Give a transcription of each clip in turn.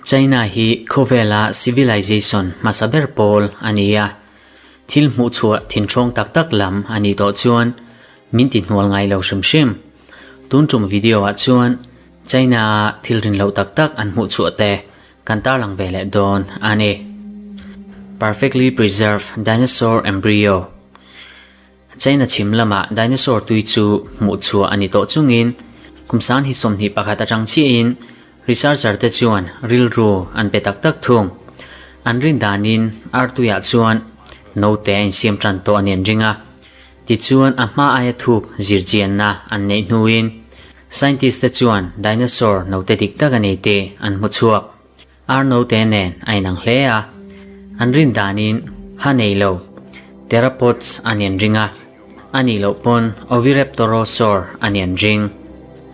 China hi khawvela civilization hmasa ber pawl a ni a, thil hmuhchhuah thinhrawng tak tak lam a nih tawh chuan min ti hnual ngai lo hrim hrim. Tun tum video ah chuan China a thil rin loh tak tak an hmuhchhuah te kan tarlang ve leh dawn a ni. Perfectly preserved dinosaur embryo. China chhim lamah dinosaur tui chu hmuh chhuah a ni tawh chungin kum san hi 21 atang chiahin researcher te chuan rilru an pe tak tak thung. An rin danin ar tuiah chuan naute a insiam tan tawh a ni an ring a. Tichuan a hma aia thuk zirchianna an neih hnuin scientist te chuan dinosaur naute dik tak a nei tih an hmu chhuak. Ar naute nen a inang hle a, an rin danin ha nei lo Theropods a ni an ring a, a nih loh pawn Oviraptorosaur a ni an ring.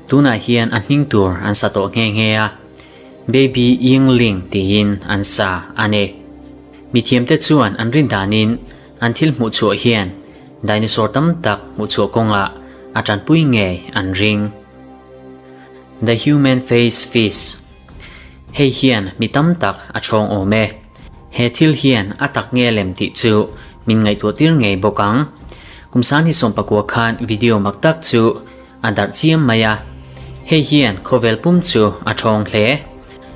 Tunah hian a hming tur an sa tawh nghe nghe a, Baby Yingling tiin an sa a ni. Mithiamte chuan an rin danin an thil hmuh chhuah hian dinosaur tam tak hmuh chhuah kawngah a tanpui ngei an ring. The Human Face Fish. Hei hian mi tam tak a chhawng awm e. He thil hian a tak nge lem tih chu min ngaihtuah tir ngei bawk ang. Kum san hi 19 khan video mak tak chu a darh chiam mai a. Hei hian khawvel pum chu a chhawng hle.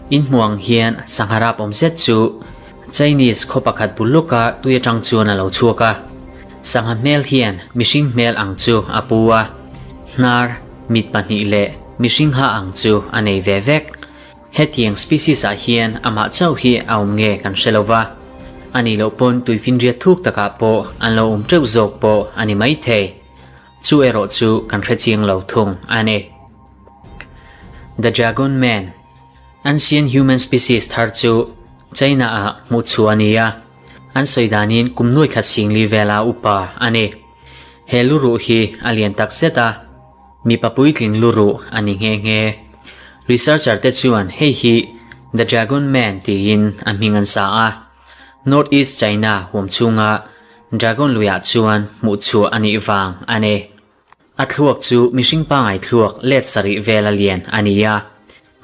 In hmuang hian sangha rap awm zet chu Chinese khaw pakhat bul lawka tui atang chuan a lo chhuak a. Sangha hmel hian mihring hmel ang chu a pu a. Hnar, mit pahnih leh mihring ha ang chu a nei ve vek. Hetiang species ah hian amah chauh hi a awm nge kan hre lo va. A nih loh pawn tuifinriat thuk takah pawh an lo awm teuh zawk pawh a ni maithei. Chu erawh chu kan hre chiang lo thung a ni. The Dragon Man, Ancient human species thar chu China ah hmuh chhuah a ni a, an sawi danin kum nuai khat singli vela upa a ni. He luruh hi a lian tak zet a, mipa puitling luruh a ni nghe nghe. Researcher te chuan hei hi The Dragon Man tiin a hming an sa a, North East China huam chhunga Dragon luiah chuan hmuh chhuah a nih vang a ni. A thluak chu mihring pangai thluak let sarih vela lian a ni a,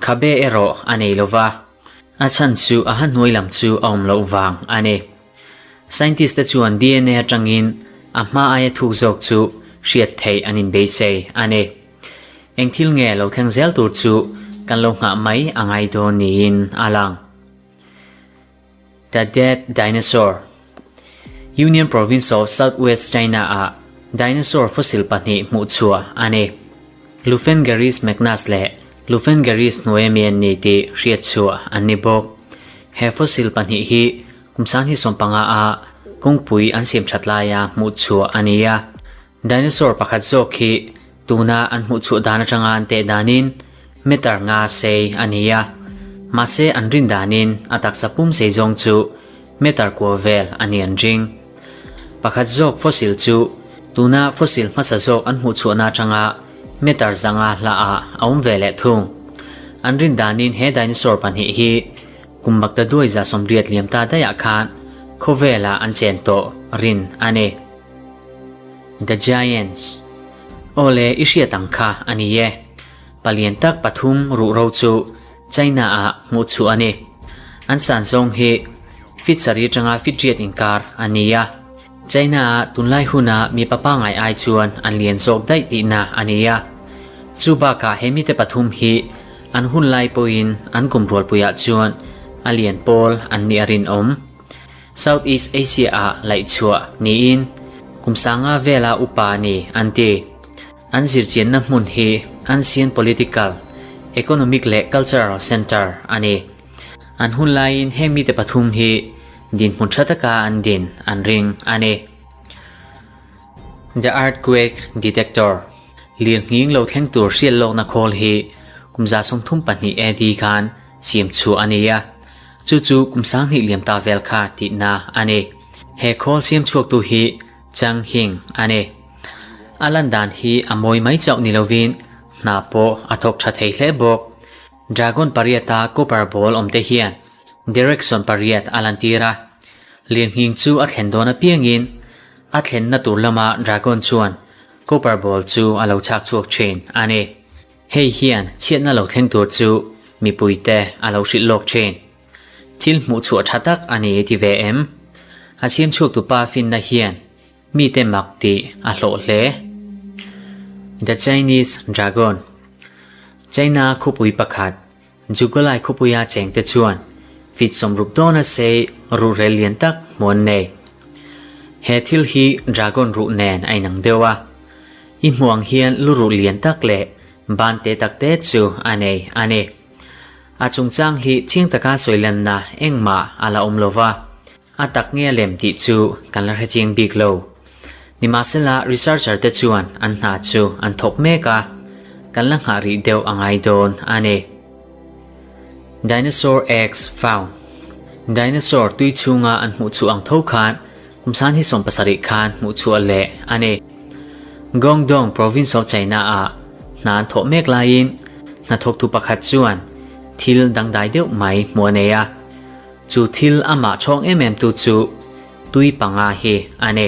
khabe erawh a nei lo va, a chhan chu a ha hnuai lam chu a awm loh vang a ni. Scientist te chuan DNA atangin a hma aia thuk zawk chu hriat theih an inbeisei a ni. Eng thil nge lo thleng zel tur chu kan lo nghah mai a ngai dawn niin a lang. The Dead Dinosaur, Yunnan Province of Southwest China ah dinosaur fossil pahnih hmuh chhuah a ni. Lufengaris magnus leh Lufengaris hnuaia an ni tih hriat chhuah an ni bawk. He fossil pahnih hi kum 2015 a kawngpui an siam that laia hmuh chhuah a ni a. Dinosaur pakhat zawk hi tuna an hmuh chhuah dan atanga an teh danin meter nga sei a ni a, mahse an rin danin a taksa pum sei zawng chu meter kua vel a ni an ring. Pakhat zawk fossil chu tuna fossil hmasa zawk an hmuh chhuahna atanga meter zanga hla ah a awm ve leh thung. An rin danin he dinosaur pahnih hi kum makta duai za 80 liam ta daih ah khan khawvelah an chen tawh rin a ni. The Giants. Awle i hriat ang kha a ni e. Palian tak pathum ruhro chu China ah hmuh chhuah a ni. An san zawng hi feet sarih atanga feet riat inkar a ni a. China ah tunlai huna mipa pangai ai chuan an lian zawk daih tihna a ni a. Chu bakah he mite pathum hi an hun lai pawhin an kum rualpuiah chuan a lian pawl an nih a rinawm. South East Asia ah laih chhuah niin kum sanga vela upa ni an ti. An zirchianna hmun hi Ancient Political, Economic leh Cultural Center a ni. An hun laiin heng mite pathum hi dinhmun tha taka an din an ring a ni. The Earthquake Detector, Lirnghing lo thleng tur hriat lawkna khawl hi kum 32 AD khan siam chhuah a ni a. Chu chu kum 2000 liam ta vel kha tihna a ni. He khawl siam chhuaktu hi Chang Hing a ni. A lan dan hi a mawi mai chauh ni lovin hna pawh a thawk tha thei hle bawk. Dragon pariata copper ball awm te hian direction pariat a lan tir a. Lirnghing chu a thlen dawn apiangin a thlenna tur lama dragon chuan copper ball chu a lo chhak chhuak thin a ni. Hei hian chhiatna lo thleng tur chu mipuite a lo hrilh lawk thin. Thil hmuh chhuah tha tak a ni ti ve em? A siam chhuaktupa finna hian mite mak tih a hlawh hle. The Chinese Dragon China khawpui pakhat Jugalai khawpuia chengte chuan feet 60 dawna sei ruhrel lian tak hmu an nei. He thil hi dragon ruh nen a inang deuh a. I hmuh ang hian lu ruh lian tak leh ban te tak te chu a nei a ni. A chungchang hi chiang taka sawi lanna engmah a la awm lo va. A tak nge a lem tih chu kan la hre chiang bik lo. Nimahsela researcher te chuan an hna chu an thawk mek a, kan la nghah rih deuh a ngai dawn a ni. Dinosaur eggs found Dinosaur tui chhunga an hmuh chhuah ang tho khan kum san hi 70 khan hmuh chhuah leh a ni. Guangdong province of China ah hna an thawh mek laiin hnathawktu pakhat chuan thil dangdai deuh mai hmuh a nei a. Chu thil amah chhawng em em tu chu tui panga hi a ni.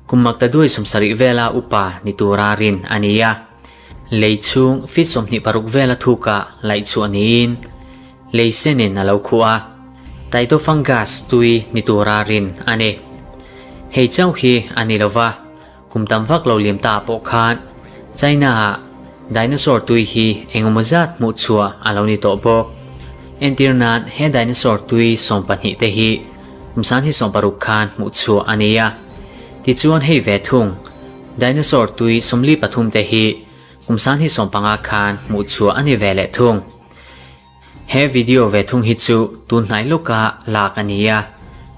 Kum maktaduai 70 vela upa ni tura rin a ni a. Lei chhung feet 26 vela thuka laih chhuah niin lei senin a lo khuh a. Taitofungus tui ni tura rin a ni. Hei chauh hi a ni lova, kum tam vak lo liam ta pawh khan China-ah dinosaur tui hi engemaw zat hmuh chhuah a lo ni tawh bawk. Entir nan he dinosaur tui 12 te hi kum 1060 khan hmuh chhuah a ni a. Tichuan hei ve thung, dinosaur tui 43 te hi kum 1015 khan hmuh chhuah a ni ve leh thung. He video ve thung hi chu tun hnai lawka lak a ni a,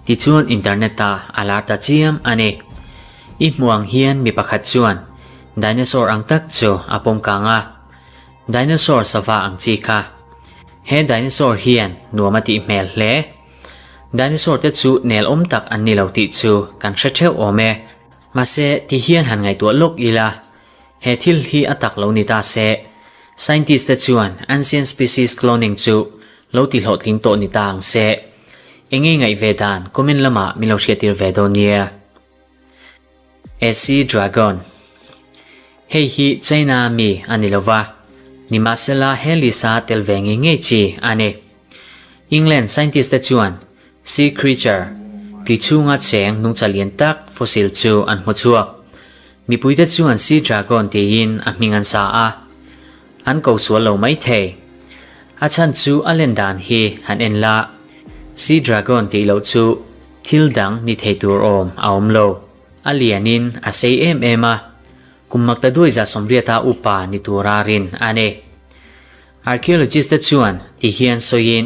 tichuan internet ah a lar ta chiam a ni. I hmuh ang hian mi pakhat chuan dinosaur ang tak chu a pawm kang a, dinosaur sava ang chi kha. He dinosaur hian nuam a tih hmel hle. Dinosaur te chu nel awm tak an ni lo tih chu kan hre theuh awm e. Mahse ti hian han ngaihtuah lawk ila, He thil hi a tak lo ni ta se, scientist te chuan ancient species cloning chu lo ti hlawhtling tawh ni ta ang se. Enge ngaih ve dan comment lamah min lo hriattir ve dawn nia. A sea dragon. Hei hi China mi a ni lova, nimahsela he list-a tel ve ngei ngei chi a ni. England scientist te chuan sea creature, tui chhunga cheng nungcha lian tak fossil chu an hmu chhuak. Mipuite chuan sea dragon tiin a hming an sa a, an ko sual lo mai thei. A chhan chu a len dan hi han en la, sea dragon tih loh chu thil dang ni thei tur awm a awm lo. A lianin a sei em em a, kum maktaduai 180 upa ni tura rin a ni. Archaeologist te chuan ti hian sawiin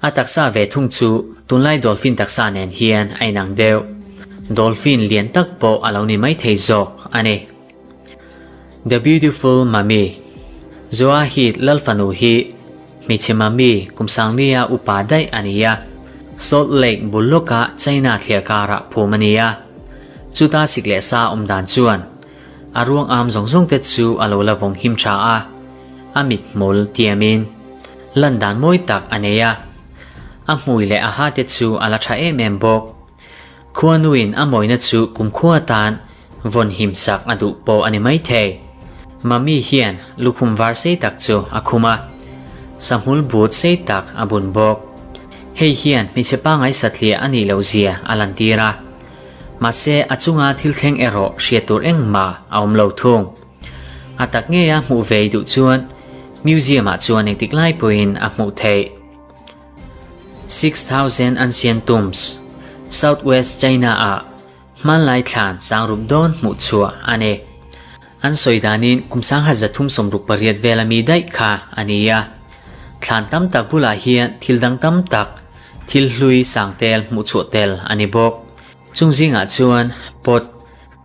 a taksa ve thung chu tunlai dolphin taksa nen hian a inang deuh. Dolphin lian tak pawh a lo ni mai thei zawk a ni. The Beautiful Mummy Zoahid Lalfanu hi hmeichhe mummy kum sanglia upa daih a ni a. Salt Lake bul lawka China thliar karah phum a ni a. Chuta sik leh sa awm dan chuan a ruang am zawng zawng te chu a lo la vawng him tha a. A mit hmul tiamin lan dan mawi tak a nei a, a hmui leh a ha te chu a la tha em em bawk. Khuanuin a mawina chu kumkhua tan vawn him sak a duh pawh a ni maithei. Mummy hian lukhum var sei tak chu a khum a, sahmul but sei tak a bun bawk. Hei hian hmeichhe pangngai satliah a nih loh zia a lantir a, mahse a chunga thil thleng erawh hriat tur engmah a awm lo thung. A tak ngei a hmuh ve duh chuan museum ah chuan engtik lai pawhin a hmuh theih. 6,000 Ancient Tombs, Southwest China ah hmanlai thlan sangruk dawn hmuh chhuah a ni. An sawi danin kum 1368 vel ami daih kha a ni a. Thlan tam tak bulah hian thil dang tam tak, thil hlui sang tel hmuh chhuah tel a ni bawk. Chung zingah chuan pot,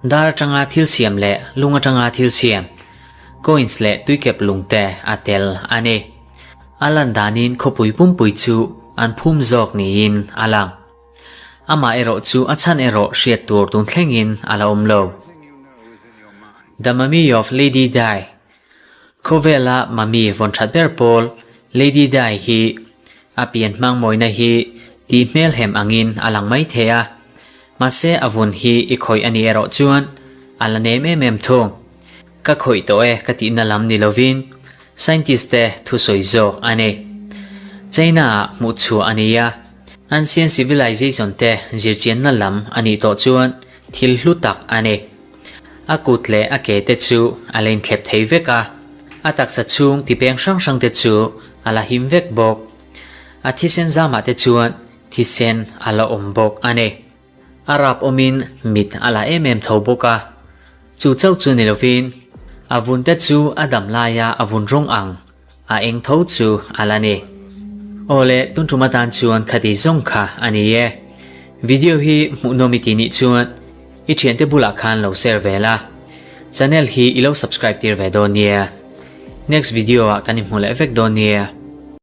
Dar atanga thil siam leh lung atanga thil siam, coins leh tuikep lung te a tel a ni. A lan danin khawpui pumpui chu an phum zawk niin a lang. Amah erawh chu a chhan erawh hriat tur tun thlengin a la awm lo. The Mummy of Lady Dai Khawvela mummy vawn that ber pawl Lady Dai hi a pian hmang mawina hi tih hmelhem angin a lang mai thei a, mahse a vun hi i khawih a nih erawh chuan a la nem em em thung. Ka khawih tawh e ka tihna lam ni lovin. Scientist te thusawi zawk a ni. China ah hmuhchhuah a ni a, ancient civilization te zirchianna lam a nih tawh chuan thil hlu tak a ni. A kut leh a ke te chu a la inthlep thei vek a, a taksa chhung tipeng hrang hrang te chu a la him vek bawk. A thisen zamah te chuan thisen a la awm bawk a ni. A rap awmin mit a la em em tho bawk a, chu chauh chu ni lovin a vun te chu a dam laia a vun rawng ang a eng tho chu a la ni. Aw le, tun tum atan chuan khati zawng kha a ni e. Video hi hmuhnawm i tih nih chuan i thiante bulah khan lo share ve la, channel hi i lo subscribe tir ve dawn nia. Next video ah kan inhmu leh vek dawn nia.